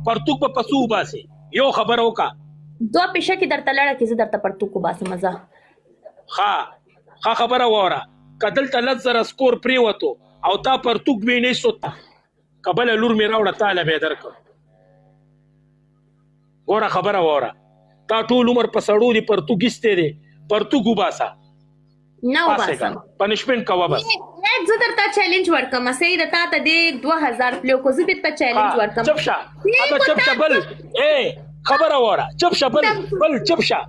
پرتوګ به پسو وباسې، یو خبره وکړه. دوه پیشه کې درته لړه کې زه درته پرتوګ وباسم زه. ښه ښه خبره واوره، که دلته 10,000 سکور پرېوتو او تا پرتوګ وینېستو، که بله لور مې راوړه تا له به یې درکړم. ګوره خبره واوره، تا ټول عمر په سړو دې پرتوګ ایستی دی، پرتوګ وباسه. نه وباسم. پنشمنټ کوه بس. زه درته چیلنج ورکم، صحیح ده؟ تا ته دې 2000 پلو کو، زه درته چیلنج ورکم. چپ شه، اته چپ شه. بل اے خبره واوره، چپ شه، بل بل چپ شه.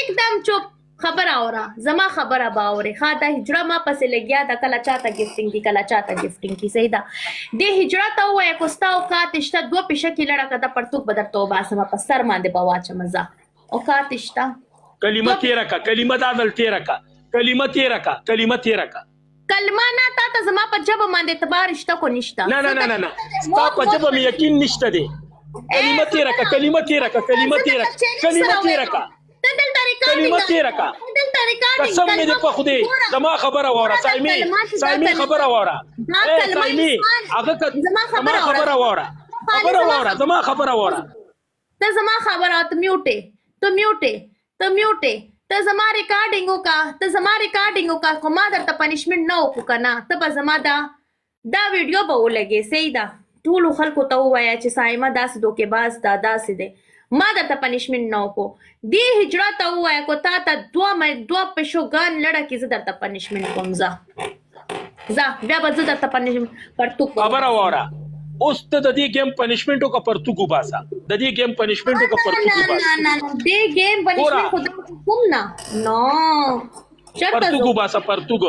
एकदम چپ. خبره اوره، زما خبره به اورې. ښه، دا هجړه ما پسې لګیا ده، کله چاته ګفټینګ کی، کله چاته ګفټینګ کی. صحیح ده؟ دې هجړه ته ووایه که ستا اوقات شته، دوه پیشکې لړه که، دا پرتوګ به درته وباسم، په سر باندې به واچم زه. اوقات شته؟ کلمه تیره کا، کلمه دا دل تیره کا، کلمه تیره کا، کلمه تیره کا. کلمه نه، تا ته زما په ژبه باندې اعتبار شته کو نشته؟ نه نه نه نه نه، ستا په ژبه مې یقین نشته دی. کلمه تیره کا، کلمه تیره کا، کلمه تیره کا، کلمه تیره کا. ته دلته ریکارډینګ، کلمه تیره کا. دلته ریکارډینګ. قسم مې دې په خدای، زما خبره واوره سایمي، سایمي خبره واوره. سایمي هغه زما خبره واوره، خبره واوره، زما خبره واوره. ته زما خبره، ته میوټه، ته میوټه، ته میوټه. ته زما ریکارډینګ وکا، ته زما ریکارډینګ وکا، خو ما درته پنشمنټ نه وکړو که نه ته به زما دا ویډیو به ولګې. صحیح ده؟ ټولو خلکو ته ووایه چې صایمه داسې دوکېباز ده، داسې دی. ما درته پنشمنټ نه وکړو. دې هجړه ته ووایه کو تا ته دوه پښوګان لړه کې زه درته پنشمنټ کوم. زه زه بیا به زه درته پنشمنټ پرتوګ. خبره واوره، اوس ته د دې ګیم پنشمنټ وکړه، پرتوګ وباسه. د دې ګیم پنشمنټ وکړه، پرتوګ وباسه. نه نه نه، دې ګیم پنشمنټ خو کوم نه، نو چرته پرتوګ وباسه، پرتوګ.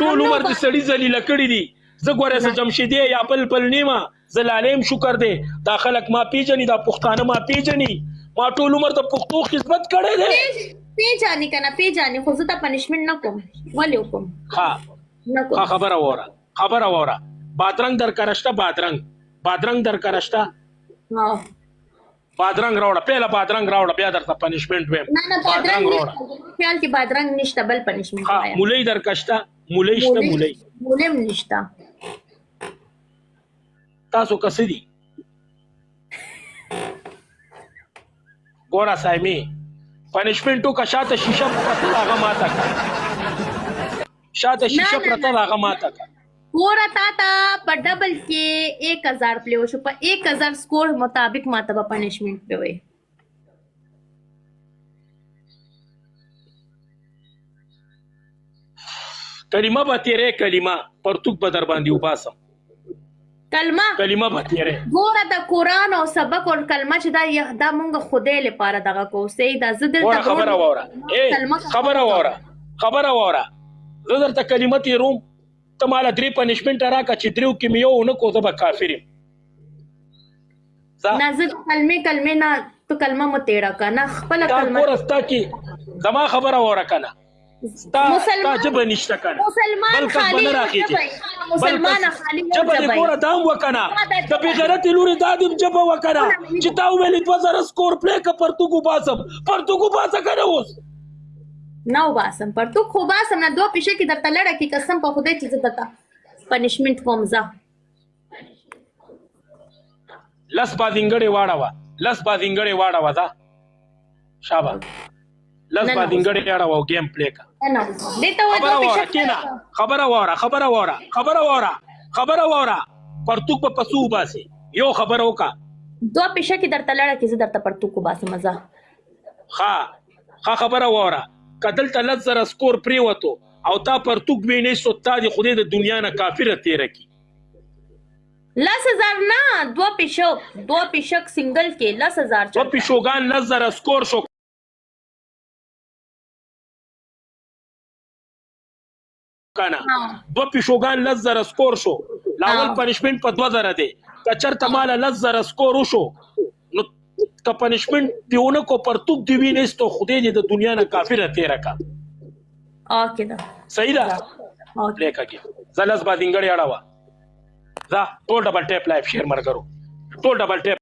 ټول عمر دې سړي ذلیله کړي دي. زه ګوره زه جمشیدی یا بل بل نیمه، زه لالیم شکر دی، دا خلک ما پیژني، دا پښتانه ما پیژني، ما ټول عمر د پښتو خدمت کړی دی. پیژني که نه پیژني، خو زه ته پنشمنټ نه کوم. ولې وکړم؟ ښه ښه، خبره واوره، خبره واوره. بادرنګ در کره شته؟ بادرنګ، بادرنګ در کره شته؟ بادرنګ راوړه، پهله بادرنګ راوړه، بیا درته پنشمنټ وایم. نه نه، بادرنګ راوړه. خیال کې بادرنګ نشته، بل پنشمنټ. ها، مولۍ در کشته؟ مولۍ شته؟ مولۍ؟ مولۍ هم نشته. تاسو کس دي؟ ګوره سایمي، پنشمنټ وکړه. شاته شیشه پرته ده، هغه ماته کړه. شاته شیشه پرته ده، هغه ماته کړه. ګوره، تا ته په ډبل کې 1000 پلی وشو، په 1000 سکور مطابق ماته به پنشمنټ پلی. کلمه به تیرې، کلمه، پرتوګ به در باندې وباسم. کلمه، کلمه به تیرې. ګوره، د قرآن او سبق او کلمه چې دا دا مونږ خدای لپاره دغه کو. صحیح ده؟ زه دلته خبره واوره، خبره واوره، خبره واوره. زه درته کلمه تیروم، ته ماله درې پنشمنټ راکړه، چې دریو کې مې یو ونه کو زه به کافر یم. نه، زه کلمې کلمې نه، ته کلمه مو تیره که نه خپله کلمه. ګوره، ستا کې زما خبره واوره که نه، ستا ژبه نشته که نه؟ مسلمان خالی مسلمان خالی ژبه دې ګوره دام وکنه، د بېغیرتې لورې دا دې ژبه وکنه چې تا وویلې 2000 سکور پلی که پرتوګ وباسم. پرتوګ وباسه که نه اوس؟ نه وباسم پرتوګ، خو باسم نه. دوه پیشه کې درته لړه کې، قسم په خدای چې زه درته پنشمنټ کوم زه. لس بازینګړې واړوه، لس بازینګړې واړوه، ځه شابه، لس بازینګړې واړوه او ګیم پلی که. دې ته وایي دوه پیشه. کېنه، خبره واوره، خبره واوره، خبره واوره، خبره واوره. پرتوګ به پسو وباسې، یو خبره وکړه. دوه پیشه کې درته لړه کې زه درته پرتوګ وباسم زه. ښه ښه، خبره واوره، که دلته 10,000 سکور پرېوتو او تا پرتوګ وینېستو، تا دې خدای د دنیا نه کافره تېره کړي. 10,000 نه، دوه پیشک، دوه پیشک سنگل کې 10,000. دوه پیشوګان 10,000 سکور شو کنه؟ دوه پیشوګان 10,000 سکور شو. لاول پنشمنټ په 2000 دی. که چرته ماله 10,000 سکور وشو، نو که پنشمنټ دی ونه کو، پرتوګ دی وینېستو، خدای دې د دنیا نه کافره تېره کا. اوکې ده. صحیح ده؟ لیکه کې زه لس بازینګړې اړوه. ځه، ټول ډبل ټیپ، لایف شیر مرګرو، ټول ډبل ټیپ.